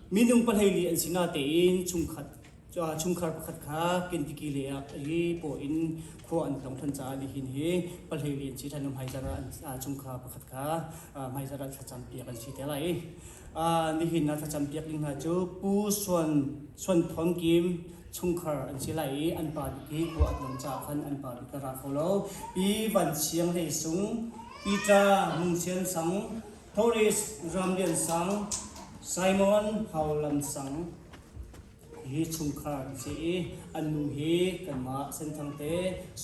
Minung pahleili an si natein chungkhat chungkhar pakhat kha Kentucky lei ah i paw in khua an tlong than caah nihin hi pahleili an si than hmaizarh ah chungkhar pakhat kha hmaizarh ah thlacam piak an si te lai. Nihin ah thlacam piak ding hna cu Pu Suan Suan Thon Kim chungkhar an si lai i an pa bik hi khua a tlong caah khan an pa bik a ra kho lo. Pi Van Siang Hlei Sung, Peter Mung Sian Sang, Thoris Ram Lian Sang, Simon Hau Lam Sang hi chungkhar an si i an nu hi kanmah Senthang te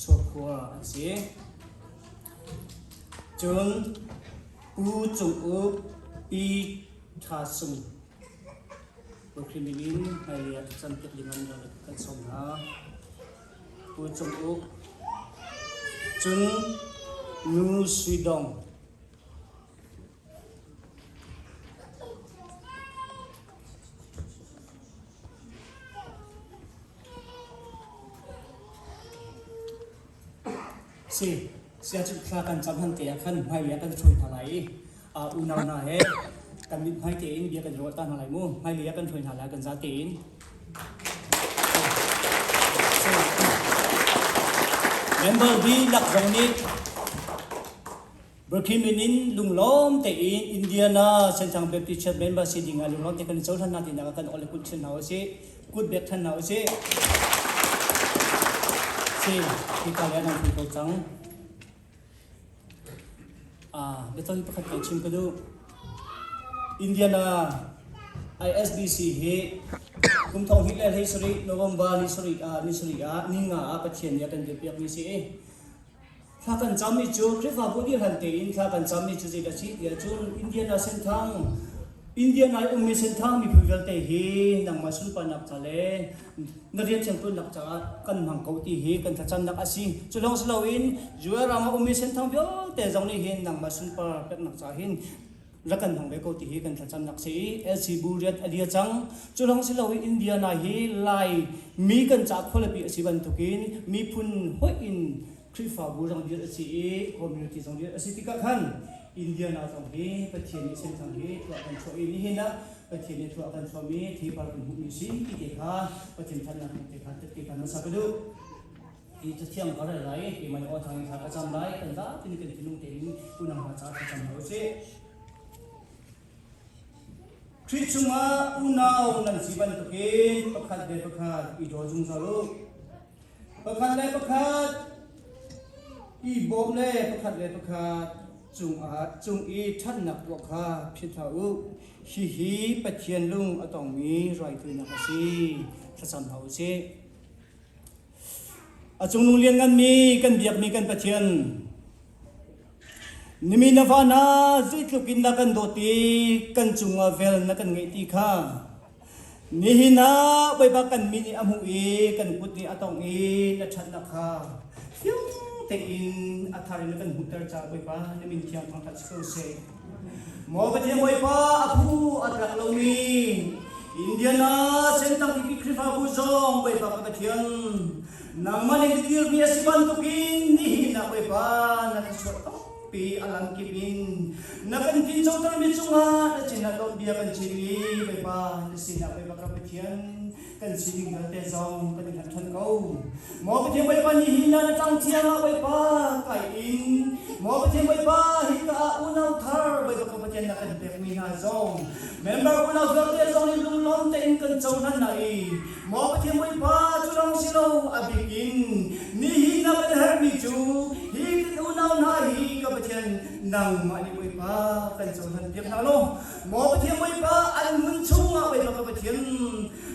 Suakhua an si. Cun Pu Cung Uk, Pi Tha Sung Brooklyn in hmailei ah thlacam piak ding an kan sawm hna. Pu Cung Uk, cun Nu Sui Dong, Si, sia cu thla kan cam han te ah khan hmailei ah kan hruai hna lai i unau hna he kan mithmai tein bia kan ruah ta hna lai mu. Hmailei ah kan hruai hna lai kan za tein. Member dihlak zong nih Brooklyn in lunglawm tein Indiana Senthang Baptist Church member si ding ah lunglawm te kan i cohlan hna tinak ah kan awle kut ṭhen hna usih. Kut bek ṭhan hna usih. Si, hika le nan ko cang. Ah, biatawi pakhat kan chim ka duh. Indiana ISBC hi kum thong hnih le hlei sarih November ni sarih ah ni sarih ah ni nga ah Pathian nih a kan dirpiakmi si i Thla kan cammi cu Khrihfabu nih hlan tein thla kan cammi cu zeidah a si tiah cun Indiana Senthang Indiana i ummi Senthang miphun vialte hi nangmah sunparnak ca le na rian thiangtuannak caah kan hmang ko ti hi kan thlacamnak a si. Cu lawng si loin Judah ram ah ummi Senthang vialte zong nih hin nangmah sunpar peknak caah hin rak kan hmang ve ko ti hi kan thlacamnak si i LC bu rian a dir cang. Cu lawng si loin Indiana hi Lai mi kan ca khualipi a si bantukin miphun hoih in Khrihfabu zong dir a si i community zong dir a si tikah khan Indiana zong hi Pathian nih senthang hi thua kan chuah i nihin ah Pathian nih thua kan chuahmi theipar kan hmuhmi si ti te kha Pathian thatnak te kha tette kha hmasa ka duh. Hi cathiang ka rel lai keimah nih aw thang in thla ka cam lai kan zapi nih kan thinlung tein unau hna caah thlacam hna usih. Khrih chungah unau nan si bantukin pakhat le pakhat i daw zungzal u. Pakhat le pakhat i bawm le pakhat le pakhat cungah cung i ṭhatnak tuah kha philh hlah u. Hihi Pathian lung a tongmi raithawinak a si. Thlacam hna u sih. A cungnung liannganmi kan biakmi kan Pathian, nimi na va hna zeitluk in na kan dawt i kan cungah vel na kan ngeih ti kha nihin ah Bawipa kan mi nih a hmuh i kan kut nih a tongh i na ṭhatnak kha fiang tein a thar in na kan hmuhter caah Bawipa na min thiang thangṭhat si ko seh. Maw Pathian Bawipa a phu a tlak lomi Indiana Sentang Tipi Khrihfabu zong Bawipa ka Pathian nangmah nih na dirmi a si bantukin nihin ah Bawipa na thluachuah tampi a lamkip in na kan tincotermi cungah na sinah lawmhbia kan chim i Bawipa na sinah Bawipa ka Pathian kan sining vialte zong kan i hngalh ṭhan ko. Maw Pathian Bawipa nihin ah na tlang thiang ah Bawipa kai in Maw Pathian Bawipa hika ah unau thar Bawipa ka Pathian na kan pekmi hna zong member unau vialte zong nih lunglawm tein kan cohlan hna i Maw Pathian Bawipa cu lawng si lo a bik in nihin ah kan herhmi cu hi kan unau hna hi ka Pathian nangmah nih Bawipa kan cohlan piak hna law Maw Pathian Bawipa an nun chungah Bawipa ka Pathian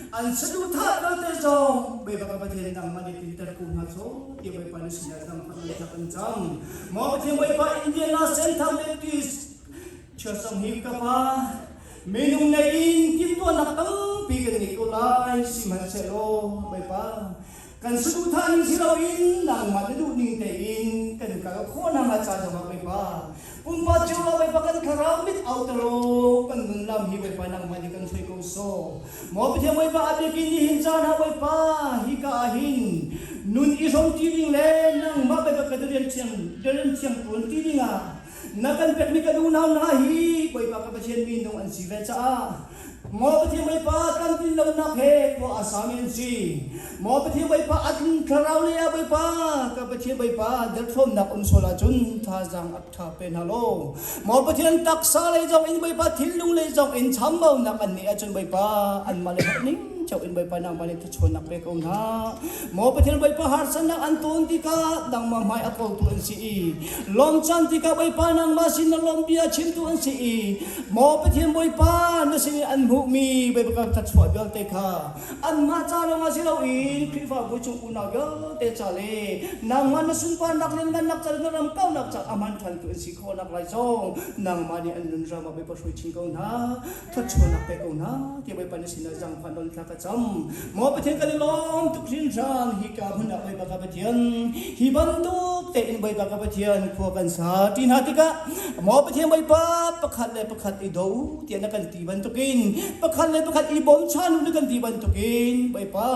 an saduhthah vialte zong Bawipa ka Pathian nangmah nih tlinter ko hna sawh tiah Bawipa na sinah zangfah thla kan cam. Maw Pathian Bawipa Indiana Senthang Baptist Church zong hi ka pa minung nei in timhtuahnak tampi kan ngei ko lai sihmanhsehlaw Bawipa Kan saduhthah ning si loin nangmah na duh ning tein kan kal khawh nakhnga ca zongah Bawipa pumpak cio ah Bawipa kan thlarau mit auter u kan nun lam hi Bawipa nangmah nih kan hruai ko sawh. Maw Pathian Bawipa a biakin nihin caan ah Bawipa hika ah hin nun i hrom ti ding le nangmah Bawipa ka rian thiang rian thiang tuan ti ding ah na kan pekmi kan unau hna hi Bawipa ka Pathian minung an si ve caah. Maw Pathian Bawipa tlamtlin lonak he khua a sami an si. Maw Pathian Bawipa a thlarau lei ah Bawipa ka Pathian Bawipa derthawmnak um sual ahcun thazaang a ṭha pe hna law. Maw Pathian taksa lei zong in Bawipa thinlung lei zong in chambaunak an nih ahcun Bawipa anmah le ning cio in Bawipa nangmah nih thluachuahnak pe ko hna. Maw Pathian Bawipa harsatnak an ton tikah nangmah hmai a kawltu an si i lawm caan tikah Bawipa nangmah sin na lawm bia chimtu an si i Maw Pathian Bawipa na sin i an hmuhmi Bawipa kan thluachuah vialte kha anmah ca lawngah si loin Khrihfabu chung unau vialte ca le nangmah na sunparnak le ngannak ca le na ram kaunak ca a hman ṭhantu an si khawhnak lai zong nangmah nih an nun ram ah Bawipa hruai chin ko hna thluachuahnak pe ko hna tiah Bawipa na sinah zaangfah nawl thla ka cam. Maw Pathian kan i lawm tuk hringhran hika hmun ah Bawipa ka Pathian hi bantuk tein Bawipa ka Pathian khua kan sa ṭi hna tikah Maw Pathian Bawipa pakhat le pakhat i do tiah na kan ti bantukin pakhat le pakhat i bawmchan u na kan ti bantukin Bawipa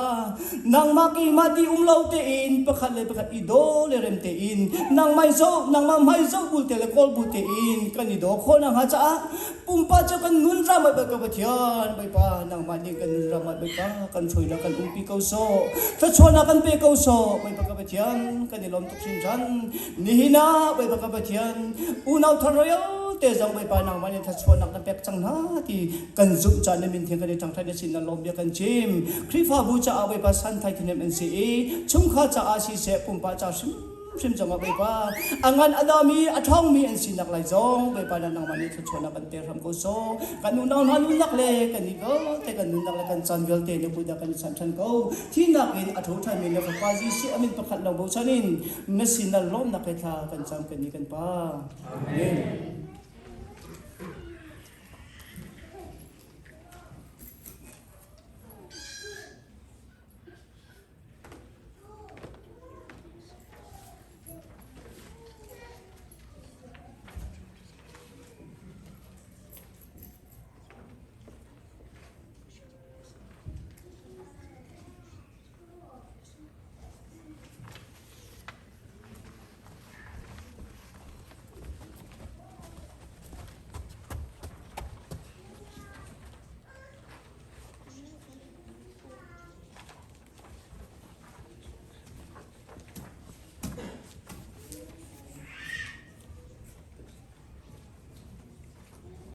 nangmah keimah ti um lo tein pakhat le pakhat i daw le rem tein nangmah zoh nangmah hmai zoh bul te le kawl bu tein kan i daw khawh nakhnga caah Pumpak cu kan nun ram ah ka Pathian Bawipa nangmah nih kan nun ram ah Bawipa kan hruainak kan umpi ko sawh thluachuahnak kan pe ko sawh Bawipa ka Pathian kan i lawm tuk hringhran nihin ah Bawipa ka Pathian unau thar royal te zong Bawipa nangmah nih thluachuahnak na pek cang hna ti kan zumh caan na min thiang kan i ṭangṭhan na sin na lawm bia kan chim Khrihfabu caah Bawipa santhai thinem an si i chungkhar caah siseh pumpak ca hrim hrim zongah Bawipa a ngan a dami a ṭhawngmi an sinak lai zong Bawipa na nangmah nih thluachuahnak kan pe hram ko sawh kan unau hna nunnak le kan i vialte kan nunnak le kan caan vialte na kut ah kan i chanh ṭhan ko thihnak in a tho ṭhanmi na fapa Jesuh a min pakhat lawng bochan in na sinah lawmnak he thla kan cam kan ni kan pa Amen.